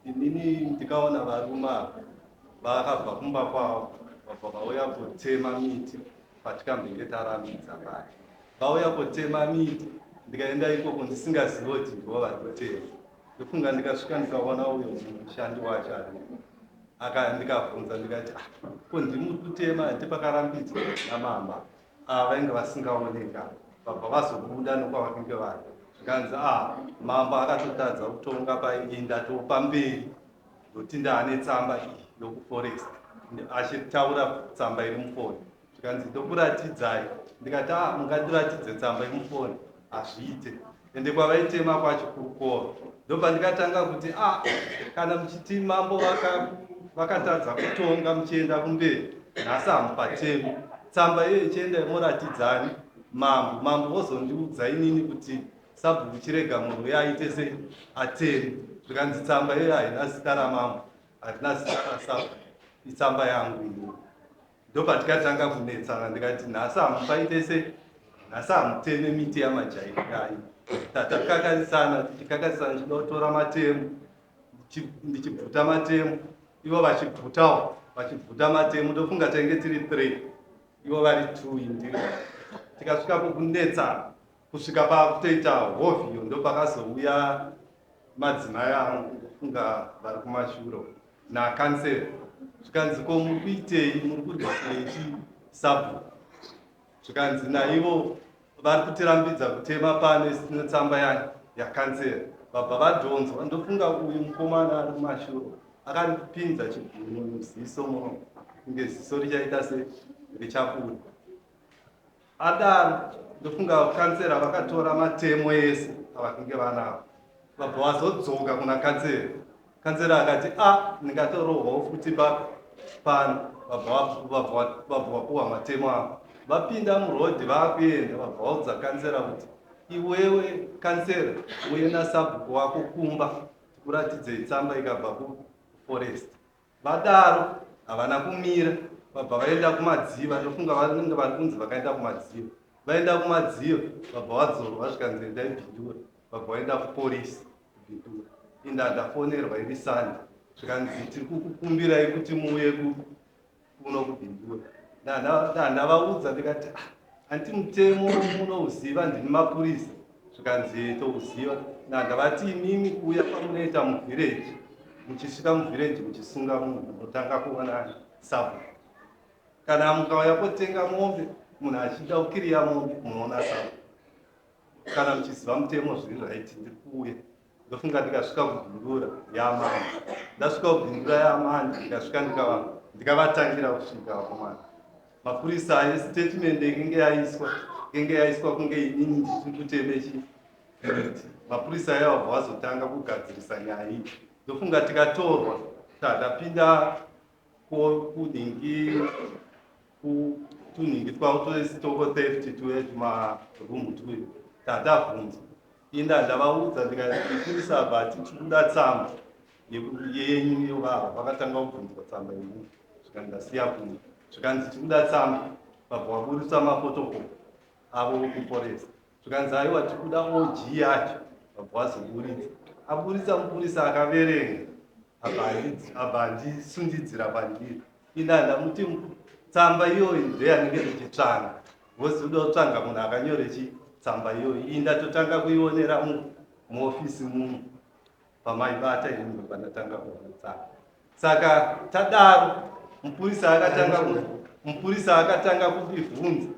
Inini ndikaona varume ava vakabva kumba kwavo, vabva vauya kotema miti patikambenge tarambidza paya. Vauya kotema miti, ndikaenda ikoko ndisingazivi kuti ndivo vari kutema. Ndofunga ndikasvika ndikaona uyo mushandi wacho aripo. Aka ndikabvunza ndikati, ah, ko ndimi muri kutema handi pakarambidzwa namama? Ah, vainge vasingaoneka, vabva vazobuda nokwavakange vari. Zvikanzi, ah, mambo akatotadza kutonga paiyi, ndatopamberi nokuti ndaane tsamba iyi yokuforest, achitaura tsamba iri mufoni. Zvikanzi, ndokuratidzai. Ndikati, ah, mungandiratidze tsamba yemufoni? Hazviite. Ende kwavaitema kwacho kurukova. Ndobva ndikatanga kuti, ah, kana muchiti mambo vakatadza kutonga muchienda kumberi, nhasi hamupatemi. Tsamba iyo ichienda imoratidzani mambo, mambo vozondiudza inini kuti sabhuku chirega munhu uyo aite sei, ateme. Zvikanzi tsamba iyo haina zita ramambo, harina zita rasabhuku, itsamba yangu inini. Ndopatikatanga kunetsana, ndikati nhasi hamupaite sei, nhasi hamuteme miti yamajairirai. Tatakakarisana, tichikakarisana, ndichida kutora matemo, ndichibvuta matemo, ivo vachibvutawo, vachibvuta matemo. Ndofunga tainge tiri 3, ivo vari 2, indiri. Tikasvika pokunetsana kusvika pakutoita hovhiyo. Ndopakazouya madzimai angu, ndofunga vari kumashuro, nakansera. Zvikanzi, ko muri kuitei, muri kurwisei sabhuku? Zvikanzi naivo vari kutirambidza kutema pano, isine tsamba yani yakansera. Vabva vadhonzwa. Ndofunga uyu mukomana ari kumashuro akandipinza chigunwe muziso muno, kunge ziso richaita se richabuda. Adaro, ndofunga kansera vakatora matemo ese avakange vanavo, vabva vazodzoka kuna kansera. Kansera akati, a, ndingatorohwawo futi pano. Vabva vapuwa matemo avo, vapinda murodhi vaakuenda. Vabva vaudza kansera kuti, iwewe kansera, uye nasabhuku wako kumba, tikuratidzei tsamba ikabva kuforest. Vadaro havana kumira, vabva vaenda kumadziva. Ndofunga vanenge vari kunzi vakaenda kumadziva. Vaenda kumadziva, vabva vadzorwa, zvikanzi endai Bindura. Vabva vaenda kuporisi kuBindura. Inda ndafonerwa iri Sunday, zvikanzi tiri kukukumbirai kuti muuye kuno kuBindura. Ndavaudza ndikati, ah, anti mutemo munouziva, ndini mapurisa. Zvikanzi touziva. Ndavati, imimi kuuya kwamunoita muvhireji, muchisvika muvhireji muchisunga munhu, munotanga kuona sabhuku. Kana mukauya kotenga mombe, munhu achida kukiriya mombe, munoona sabhuku. Kana muchiziva mutemo, zviri right, ndiri kuuya. Ndofunga ndikasvika kuBindura yamani, ndasvika kuBindura yamani, ndikasvika ndikavatangira kusvika vakomana mapurisa ayo. Statement inge yaiswa, inge yaiswa kunge inini ndichiri kuteme chi mapurisa ayo vabva vazotanga kugadzirisa nyaya iyi. Ndofunga tikatorwa, tatapinda kunhingi, tunhingi twavo twestoko theft, tuye tumarumu tuye, tatabvunzwa. Inda ndavaudza ndikati, mupurisa, bati tikuda tsamba yenyu yovava. Vakatanga kubvunzwa tsamba yemunhu, zvikanzi ndasiya kuno. Zvikanzi tikuda tsamba. Vabva vaburitsa maphotocopy avo kuforest. Zvikanzi aiwa, tikuda og yacho. Vabva vazoburitsa. Aburitsa, mupurisa akaverenga, abva andisundidzira pandiri. Inda ndamuti tsamba iyoyi ndeyanenge ndichitsvanga, vozi uda kutsvanga munhu akanyore chi tsamba iyoyi. Iyi ndatotanga kuionera muofisi muno pamaibata ini, pandatanga kuona tsamba. Saka tadaro, mupurisa akatanga kundibvunza.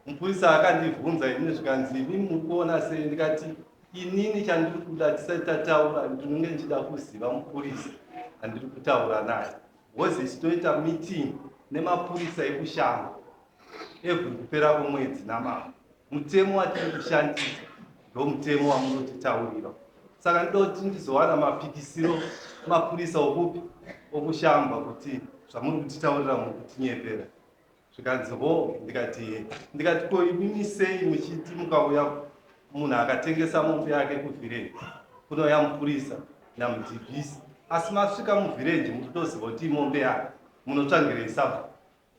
Mupurisa akandibvunza ini, zvikanzi, imi muri kuona sei? Ndikati, inini chandiri kuda, tisati tataura, ndinenge ndichida kuziva mupurisa andiri kutaura naye, because isu toita meeting nemapurisa ekushamba every kupera kwemwedzi namambo. Mutemo watiri kushandisa ndo mutemo wamunotitaurira. Saka ndinoda kuti ndizowana mapikisiro mapurisa okupi, okushamba, kuti zvamuri kutitaurira muri kutinyepera. Zvikanzi ho. Ndikati ye. Ndikati, ko imimi sei muchiti mukauya munhu akatengesa mombe yake kuvhireji, kunouya mupurisa namudhibhisi, asi masvika muvhireji muri kutoziva kuti imombe yake, munotsvangirei sabhuku?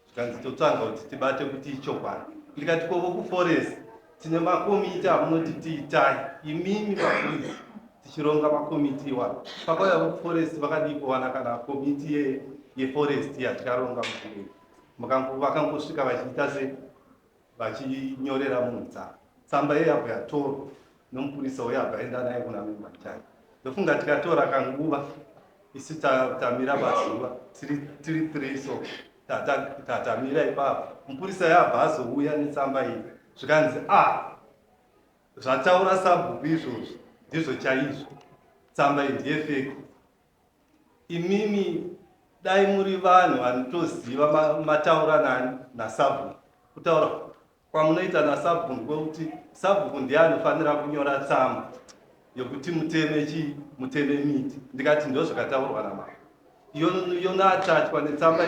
Zvikanzi totsvanga kuti tibate kuti ichokwadi. Ndikati, kovo kuforest tine makomiti amunoti tiitai imimi mapurisa. Tichironga makomiti iwayo, pakauya veforest, vakadii kuwana kana komiti yeforest yatikaronga muvillage? Vakangosvika vachiita se vachinyorera munhu tsamba. Tsamba iye yabva yatorwa nomupurisa uye abva aenda naye kuna member chake. Ndofunga tikatora kanguva isu tamira pazuva tiri three, so tatamira ipapo, mupurisa yabva azouya netsamba iyi, zvikanzi, "A ah, zvataura sabhuku izvozvo ndizvo chaizvo, tsamba iyi ndeyefake. Imimi dai muri vanhu vanotoziva mataura nani nasabhuku. Kutaura kwamunoita nasabhuku ndkwekuti sabhuku ndiye anofanira kunyora tsamba yokuti muteme chii, muteme miti." Ndikati, "Ndo zvakataurwa namama." Yonatachwa netsamba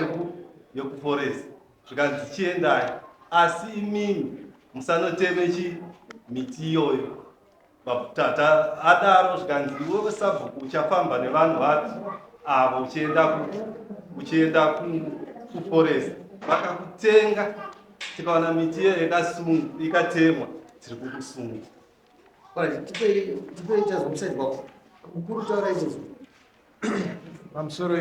yekuforest, zvikanzi, "Chiendai, asi imimi musanoteme chi miti iyoyo." Tata adaro, zvikanzi, "Iwewe sabhuku uchafamba nevanhu vapi avo uchienda kuforest, vakakutenga, tikawana miti iyoyo ikatemwa, tiri kukusunga." Tipei chazwa musaidi wako mukuru, taura izvozvo. Pamusoro,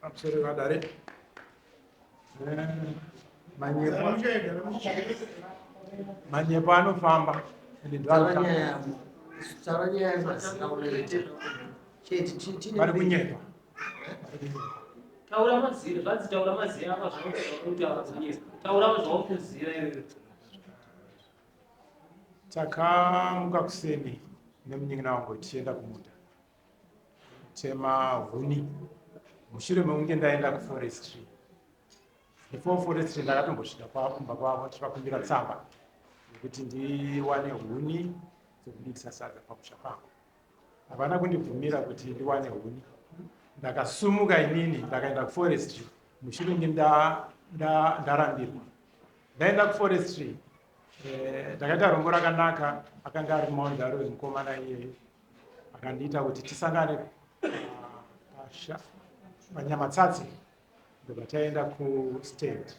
pamusoro vadare. Manyepo anofamba. Taura nyaya yemazina unoita chete. Vari kunyepa. Taura mazira, zvanzi taura mazira apa zvautaura kunyepa. Taura zvaukuziva iwewe. Takamuka kuseni nemunin'ina wangu tichienda kumunda kutema huni, mushure mekunge ndaenda kuforestry. Before forestry ndakatombosvika kumba kwavo tichivakumbira tsamba yekuti ndiwane huni dzekubikisa sadza pamusha pangu. Havana kundibvumira kuti ndiwane huni. Ndakasumuka inini, ndakaenda kuforestry mushure menge ndarambirwa. Ndaenda kuforestry, ndakaita rombo rakanaka, akanga ari Mount Darwin mukomana iyeye, akandiita kuti tisangane panyamatsatsi. Ndobva taenda kustand.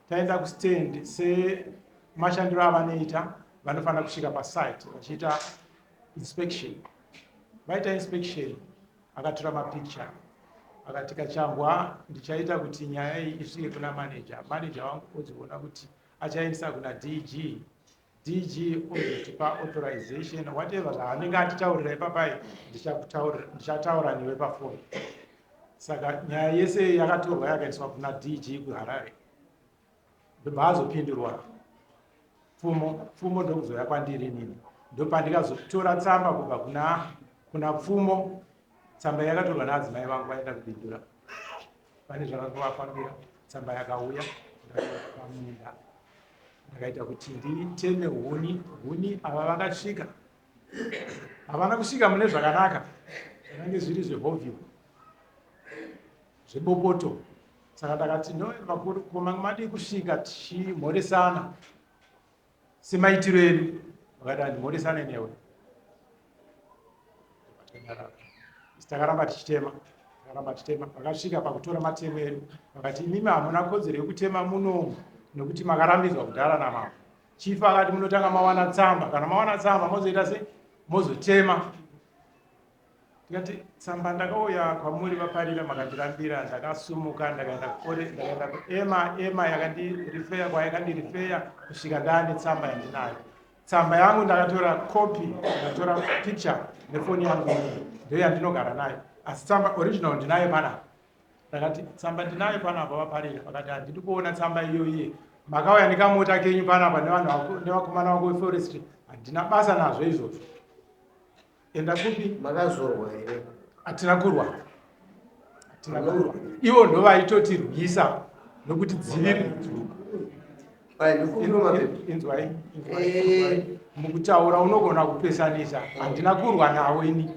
Taenda kustand, semashandiro avanoita, vanofanira kusvika pasite vachiita inspection. Vaita inspection, akatora mapicture, akati, "Kachambwa, ndichaita kuti nyaya iyi isvike kuna manager. Manager wangu ozoona kuti achaendesa kuna DG, DG ozotipa authorization, whatever zvaanenge atitaurira ipapai, ndichataura newe pafoni." Saka nyaya yese yakatorwa yakaiswa kuna DG kuHarare, ndobva azopindurwa Pfumo. Pfumo ndokuzoya kwandiri inini, ndopandikazotora tsamba kubva kuna Pfumo. Tsamba yakatorwa naadzimai vangu vaenda kubindura, pane zvakavafambira. Tsamba yakauya, pamunda ndakaita kuti nditeme huni. Huni ava vakasvika, havana kusvika mune zvakanaka, zvakange zviri zvehovhiyo, zvebopoto. Saka ndakati, "No, vakuru, koma madii kusvika tichimhoresana semaitiro edu?" Vakati, "Handimhoresane newe." Tanyarara. Isi takaramba tichitema, takaramba tichitema. Vakasvika pakutora matemo edu, vakati, "Imimi hamuna kodzero yekutema munomu nekuti makarambidzwa kudhara namambo. Chief akati munotanga mawana tsamba. Kana mawana tsamba mozoita se mozotema." Tikati, "Tsamba ndakauya kwamuri vaparira, makandirambira. Ndakasumuka, ndakaenda kukore, ndakaenda kuema. Ema yakandirifeya kwayakandirifeya kusvika ndaane tsamba yandinayo. Tsamba yangu ndakatora copy, ndakatora picture nefoni yangu iyi, ndo yandinogara nayo, asi tsamba original ndinayo panapa." Ndakati, "Tsamba ndinayo panapa, vaparira." Vakati, "Handidi kuona tsamba iyoiye. Makauya nekamota kenyu panapa nevanhu nevakomana vako veforestry, handina basa nazvo izvozvo. Enda kupi?" Makazorwa here? Hatina kurwa, hatina kurwa. Ivo ndo vaitotirwisa nokuti dziviri. Ai, ndikumbira mapepa. Inzwai, inzwai, inzwai. Mukutaura unogona kupesanisa. Handina kurwa navo ini.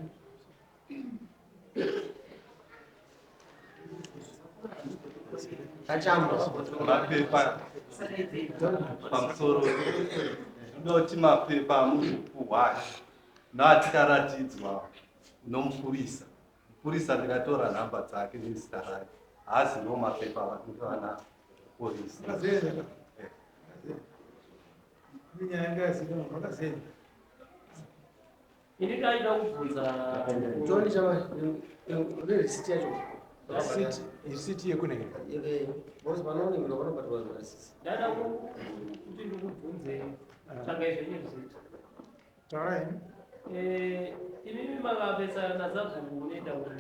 Kachambwa. Mapepa, pamusoro, ndinoti mapepa amuri kupuhwa naatikaratidzwa nomupurisa, mupurisa ndikatora nhamba dzake nezita rake, haazivo mapepa vana polisi. Nyaya yanga yazikanwa, makazeni. Ini ndaida kubvunza John chama une receipt yacho. Receipt, receipt yekunenge. Eh, because panoonekwa panobatwa mareceipt. Ndaida kuti ndikubvunze tsvagai zvenyu receipt. Taurai henyu. Eh, imimi makapesana nasabhuku unoenda ku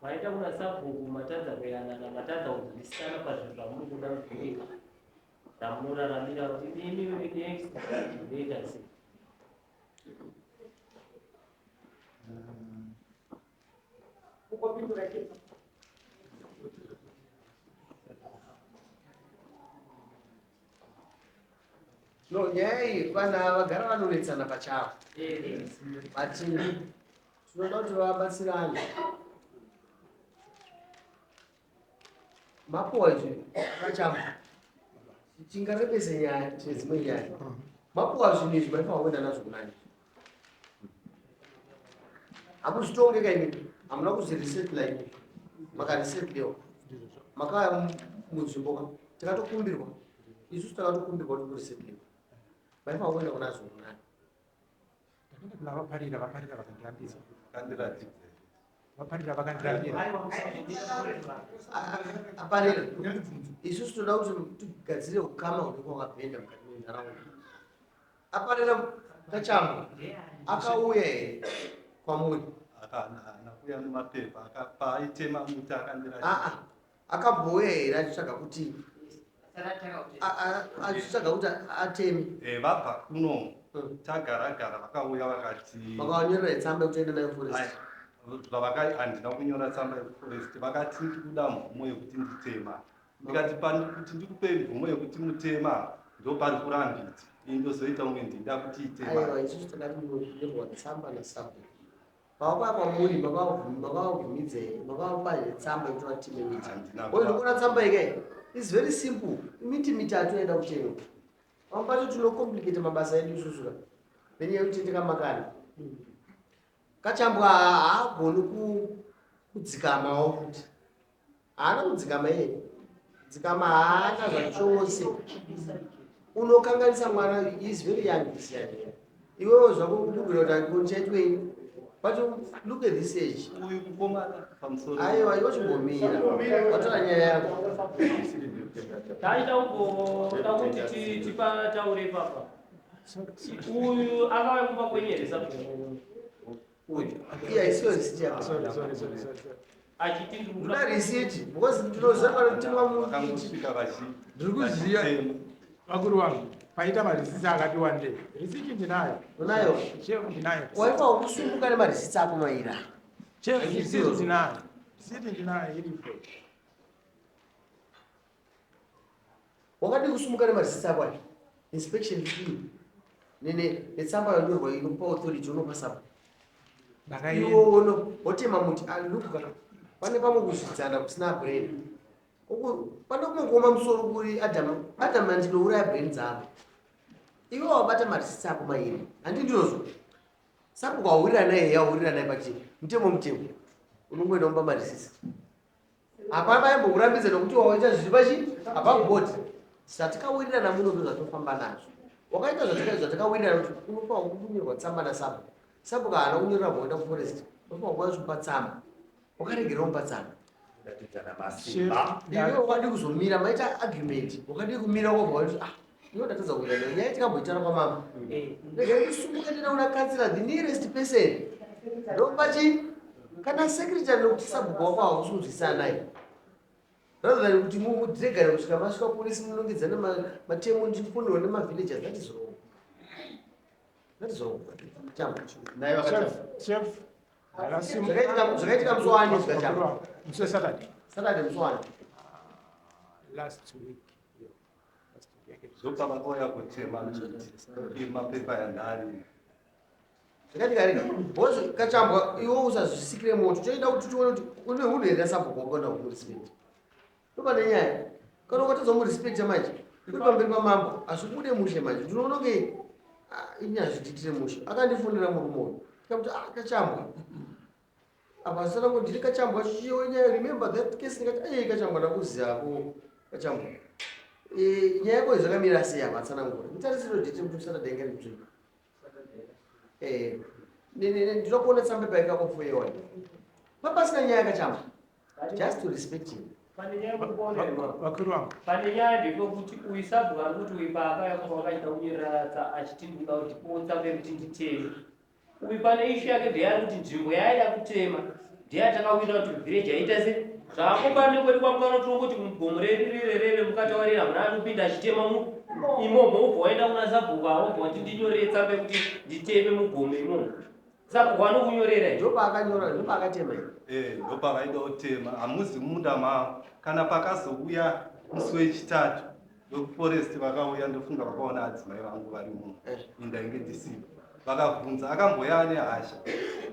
maita kuna sabhuku matadza kuyanana matadza kunzwisisana pazvinhu zvamuri kuda kuita zvamunoraramira kuti imimi next munoita sei. No, nyaya iyi vanhu ava vagara vanonetsana pachavo. But tinoda kuti vabatsirane. Mapuwa izvi akachamba. Tingarebese nyaya tine dzimwe nyaya. Mapuwa zvinhu izvi maifanira kuenda nazvo kunani. Hamuzvitonge ka imi. Hamuna kuzviresetla imi. Makaresetlewa. Makauya munzvimbo ka. Takatokumbirwa. Isusu takatokumbirwa kuti muresetlewa. Maifanira kuenda kunazvo kunani. Ndakaenda kuna vaparira, vaparira vakandirambidza. Kandiratidze. Vaparira vakandirambira. Aparira. Isusu toda kuti tigadzire ukama hunenge hwakabhenda mukati menharaunda. Aparira Kachamba akauya here kwamuri? Akana kuya nemapepa paaitema muti akandiratidza. Aa, akambouya here achitsvaga kuti achitsvaga kuti ateme? Eh, vabva kuno tagara gara vakauya vakati Makavanyorera tsamba yekuti aende nayo forest. Handina kunyora tsamba yekuforest, vakati ndikuda mvumo yekuti nditema. Ndikati kuti ndikupe mvumo yekuti mutema ndopari kurambidza, ini ndozoita kunge ndida kuti itema. Aiwa, isusu takati munonyorwa tsamba nasabhuku. Pavakauya kwamuri makavabvumidza here? Makavapa here tsamba yekuti vateme miti? Handina. Oyo ndikuona tsamba ikai. It's very simple. Miti mitatu yaida kutemwa. Pamwe pacho tinocomplicate mabasa edu isusu ka. Nenyaya yekuti tikamakana. Kachambwa haagoni kudzikamawo futi. Haana kudzikama iye. Dzikama haana zvachose. Unokanganisa mwana, he is very young this year. Iwewe zvako kukumbira kuti ndichaitwei. But look at this age. Uyu mukomana pamusoro. Aiwa, iwe chimbomira. Wataura nyaya yako. Taida kumboda kuti tipataure ipapa. Uyu akauya kumba kwenyu here sabhuku? Uyu. Iya, isiyo receipt yako. Sorry, sorry, sorry, sorry. Achiti ndikuda Ndoda receipt because ndinoziva panotemwa miti. Vakangosvika vachi Ndiri kuziva vakuru vangu paita marisiti akati wandei. Risiti ndinayo. Unayo? Chef ndinayo. Waifa kusumbuka nemarisiti ako maira. Chef risiti ndinayo. Risiti ndinayo iripo. Wakadi kusumuka nemarisiti ako aya. Inspection fee. Nene netsamba yanyorwa inopa authority unopa samba. Ndakaenda. Iwe uno wotema muti aluka. Pane pamwe kuzvidzana kusina brain. Uku pane kumwe kuoma musoro kuri Adam. Adam andinouraya brain dzako. Iwe wabata marisiti ako mairi. Handi ndinozvo. Saka ukahurira naye yahurira naye but mutemo mutemo. Unongoenda kumba marisiti. Hapana vaimbokurambidza nokuti waita zviri pachi above board. Zvatikawirirana muno ndo zvatofamba nazvo. Wakaita zvatikawirirana kuti unofanira kunyorwa tsamba nasabhuku. Sabhuku haana kunyorera kuenda kuforest. Unofanira kuva kumupa tsamba. Wakaregera kumupa tsamba. Chef, Iwe wakadi kuzomira maita argument. Wakadi kumira wobva wati ah iwe ndatadza kuita nayo. Nyaya tikamboitana kwamama. Regai kusumuka ndina kuna kansela the nearest person. Ndopa chi kana secretary nokuti sabhuku wako hausi kunzwisisana naye. Rather than kuti mudregane kusvika masvika polisi munongedzana matemo ndichifonderwa nemavillagers, that is wrong. That is wrong. Chamba. Naye vakachamba. Chef, ndakasimuka. Zvakaitika musi wani zvikachamba? Musi weSaturday. Saturday musi wani? Last week. Yeah. Last week. Zvopavakauya kutema miti iri mapepa yandari. Zvakaitika rini? Because kachambwa iwe usazvisikire moto. Toida kuti tione kuti une hunhu here nasabhuku wako kana kumurespect. Ndopane nyaya. Kana ukatadza kumurespecta manje, uri pamberi pamambo, hazvibude mushe manje. Ndinoona kunge ini hazvitiitire mushe. Akandifonera murume uyu. Ndikamuti kachambwa. Apa asana kuti ndiri kachambwa chichiyo nyaya, remember that case, ndikati eh kachambwa ndakuziva ko kachambwa. Nyaya yako zvakamira sei apa atsanangura. Nditarisiro date kuti Saturday ngari nzvimbo. Eh, ndinokuona tsamba paikakofuyewa papasina nyaya yakachamba just to respect him. Pane nyaya mukuona here mama? Vakuru vangu. Pane nyaya ndeyekuti uyu sabhuku ari kuti uyu paakauya kumba wakaita kunyeratsa achiti ndikuda kuti potsa kuti nditeme. Uyu pane ishu yake ndeyaari kuti nzvimbo yaaida kutema ndeyatakawira kuti village aita se zvaangoba nekwedu kwamukano tinongoti mugomo redu rirerere mukataurira hamuna anopinda achitema mu imomo wobva waenda kuna sabhuku wobva wati ndinyorere tsamba yekuti nditeme mugomo imomo. Sabhuku anokunyorera here? Ndopaakanyora, ndopaakatema here? Eh, ndopavaida kutema. Hamuzi munda mavo. Kana pakazouya musi wechitatu vekuforest vakauya ndofunga vakaona adzimai vangu vari muno. Eh. Indainge ndisipo. Vakabvunza akamboya ane hasha.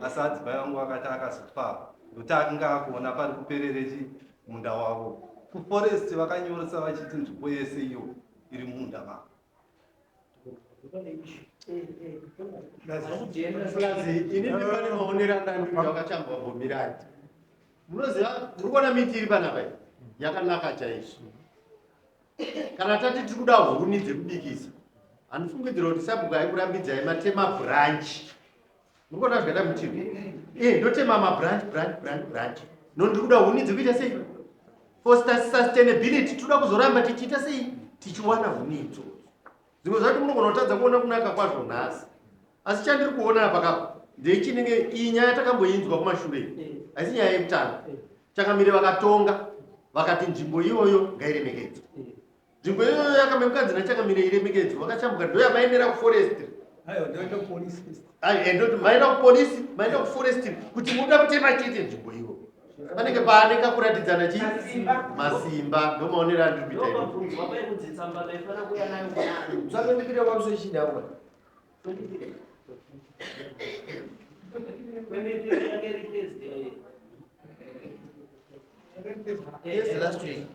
Asi adzimai vangu vakati akazopfava. Ndokuti akanga akuona pari kuperere chi munda wavo. Kuforest vakanyoresa vachiti nzvimbo yese iyo iri mumunda mavo. Inini pane maonero andanoita wakachambwa bhomirani. Munoziva, muri kuona miti iri panapa iyi yakanaka chaizvo. Kana tati tiri kuda huni dzekubikisa, handifungidzira kuti sabhuku aikurambidzai matema branch. Muri kuona zvakaita miti iri? Eh, ndotema mabranch, branch, branch, branch. No, ndiri kuda huni dzekuita sei? For sustainability, tinoda kuzoramba tichiita sei? Tichiwana huni idzodzo. Dzimwe zvacho munogona kutadza kuona kunaka kwazvo nhasi. Asi chandiri kuona apa kapa ndechinenge iyi nyaya takamboinzwa kumashure iyi. Haisi nyaya yekutanga. Changamire vakatonga vakati nzvimbo iyoyo ngairemekedzwe. Nzvimbo iyoyo yakamemukadzi nachangamire iremekedzwe vakachambuka ndoyamaendera kuforestry. Aiwa ndoenda kupolisi first. Ai, eh, ndoti maenda kupolisi, maenda kuforestry kuti muda kutema chete nzvimbo iyoyo. Panenge paane kakuratidzana chi masimba ndomaonero andiri kuita ini. Ndopabvunzwa paye kunzi tsamba maifanira kuuya nayo kunani. Zvakandipira kwamusoro chii nhauwa? Yes, last week.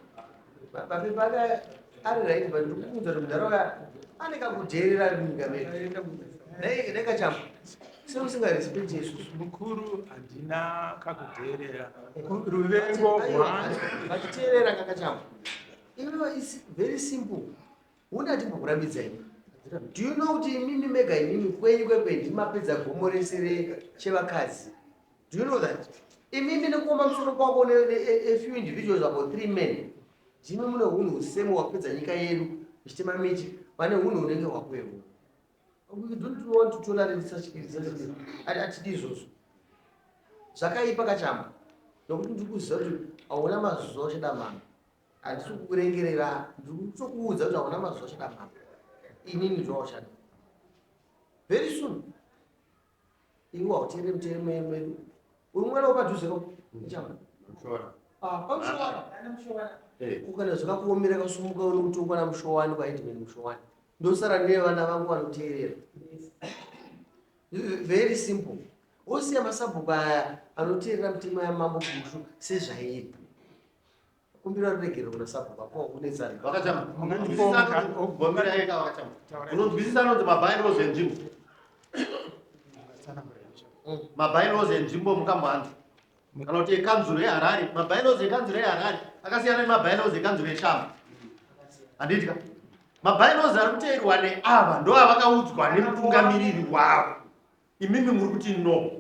Mapepa ake ari right but ndiri kukuudza kuti mudhara ane kakudheerera ari munyika medu. Dai dai kachamba. Sei usingarespect isusu? Mukuru handina kakudheerera. Ruvengo rwangu. Vachiteerera kakachamba. Iwewe is very simple. Huni hatimbokurambidzai. Do you know kuti imimi mega imimi kwenyu kwekwendi mapedza gomo rese rechevakadzi? Do you know that? Imimi nekuoma musoro kwako ne, ne, a, a few individuals about three men. Ndimi mune hunhu husemo hwakupedza nyika yedu muchitema miti vane hunhu hunenge hwakwevo. We don't want to tolerate such such atidi izvozvo. Zvakaipa kachamba nokuti ndiri kuziva kuti hauna mazuva uchada mama. Handisi kukurengerera, ndiri kutokuudza kuti hauna mazuva uchada mama. Inini ndowauchada. Very soon. Iwe hauteereri mutemo yedu. Uri mwana wepadhuze ko? Chamba. Ah, pamushowani. Eh. Kukana zvakakuomera kasumuka unokutongwa namushowani kwaHeadman Mushowani. Ndosara nevana vangu vanoteerera. Very simple. Wosiya masabhuku aya anoteerera mitemo yamambo Bushu sezvairi. Kumbira ruregerero kuna sabhuku apo kunetsana. Vakachamba. Mungandipo Unonzwisisa anonzi mabylaws enzvimbo. Mabylaws enzvimbo mukamboanzwa. Kana kuti ekanzuro yeHarare, mabylaws ekanzuro yeHarare akasiyana nemabylaws ekanzuro yeShamva. Handiti ka? Mabylaws ari kuteerwa neava ndoavakaudzwa nemutungamiriri wavo. Imimi muri kuti no.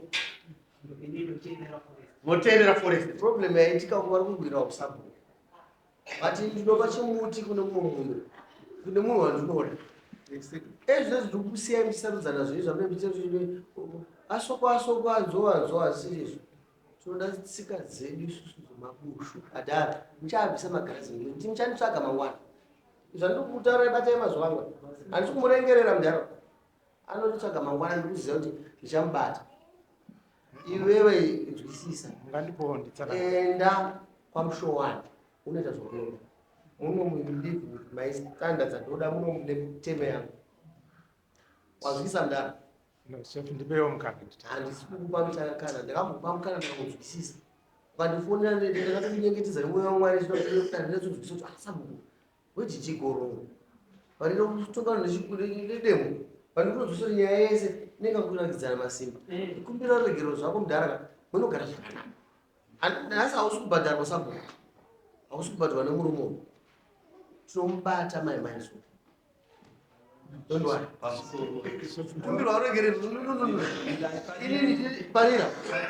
Moteerera forest. Problem yaitika vari kurwira usabhuku. But ndinopa chimuti kune mumwe munhu. Kune munhu wandinoda. Ezvo zviri kusiya muchisarudzana zvenyu zvamunenge muchiita asoko asoko anzova anzova asiri izvo. Tinoda tsika dzedu isusu dzemabushu. Adhara muchabvisa magirazi nditi muchanditsvaga mangwana. Zvandiri batai mazuva angu. Handisi kumurengerera mudhara. Anonditsvaga mangwana ndikuziva kuti ndichamubata. Iwewe nzwisisa. Mungandipowo nditsana. Enda kwaMushowani unoita zvaunoda. Muno mu you live with my standards andoda muno mune mitemo yangu. Wazwisa mudhara? No, chef ndipewo mukana nditaure. Handisi kukupa mukana, ndakakupa mukana ndakakunzwisisa. Ukandifonera ndakatokunyengetedza nemweya waMwari ndinatozwisisa kuti ah sabhuku wejijigoro varida kutongana nedemo vandikunzwisisa kuti nyaya yese inenge kuratidzana masimba. Kumbira ruregero zvako mudhara ka munogara zvakanaka. Nhasi hausi kubhadharwa sabhuku. Hausi kubhadharwa nemurume uyu. Tinomubata mai mai so. Don't worry. Pamusoro. Kumbirwa ruregerero. Inini parira.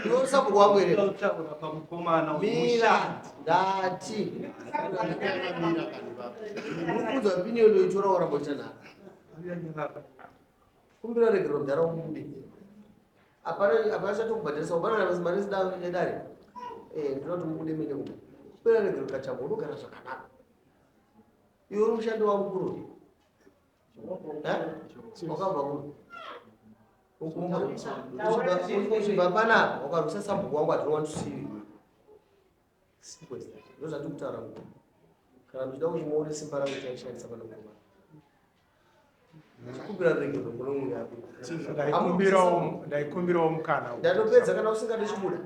Iwe sabhuku wangu here? Kutaura pamukomana uyu Mira, mushandi. ndati. Akamira kani baba. Uri kunzwa opinion yoitora woramba uchiita nharo. Kumbira ruregerero mudhara umude. Hapana hapana chatokubhadharisa ubhadhara mari nedare. Eh, ndinoda kuti mubude mene umu. Kumbira ruregerero kachambo unogara zvakanaka. Iwe uri mushandi wangu kuro. Eh? Wakabva kuro. Uchibva panapa wakarwisa sabhuku wangu I don't want to see you. Simple as that. Ndozvatiri kutaura nguva. Kana muchida kuti muone simba rangu chaishandisa pano nguva. Chikumbira ruregerero kuno munhu yako. Ndaikumbirawo ndaikumbirawo mukana. Ndatopedza kana usingade chibuda.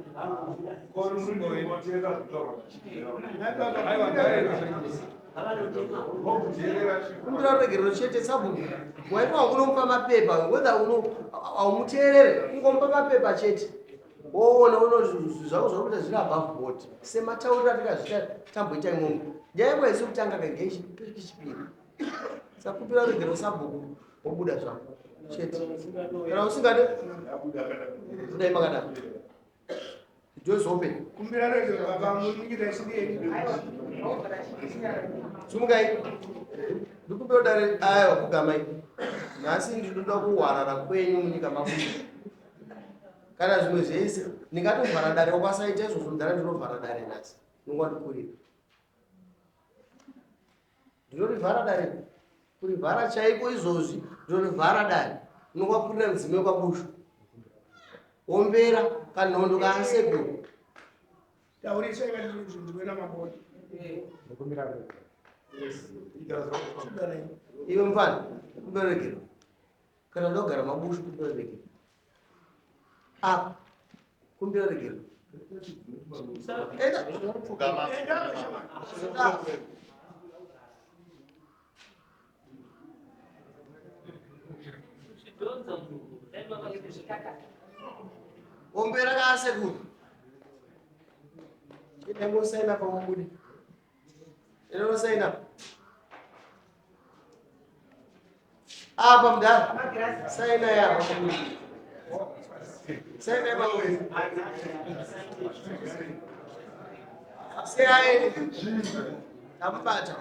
Kumbira ruregerero chete sabhuku. Waipa kunomupa mapepa whether uno aumuteerere kungomupa mapepa chete. Woona uno zvinhu zvako zvakuita zviri above board. Sematauriro atikazviita tamboita imomo. Nyaya imwe haisi kutanga kagechi kechipiri. Sakumbira ruregerero sabhuku wobuda zvako chete. Kana usingade budai makadaro. The door is open. Kumbira ruregerero baba muningira chidii. Sumukai. Ndikumbira dare aiwa kugamai. Nhasi ndinoda kuhwarara kwenyu munyika mabuda. Kana zvimwe zvese ndingatovhara dare wakasaita izvozvo mudhara ndinovhara dare nhasi. Ndinongwandikurira. Ndinorivhara dare. Kurivhara chaiko izvozvi ndinorivhara dare. Ndinongwakurira mudzimai kwabushu. Ombera kanhondo kaasekuru. Taurisa ikati maboni. Ndikumbira ruregerero. Iwe mfana, kumbira ruregerero. Kana uda kugara mabushu kumbira ruregerero. Apa, kumbira ruregerero. Enda. Pfugama. Ah. Ombera kaasekuru. Enda ngosaina pamubude. Enda ngosaina. Apa mudhara. Saina yapa pamubude. Saina yapa pamubude. Siyai. Tamubata.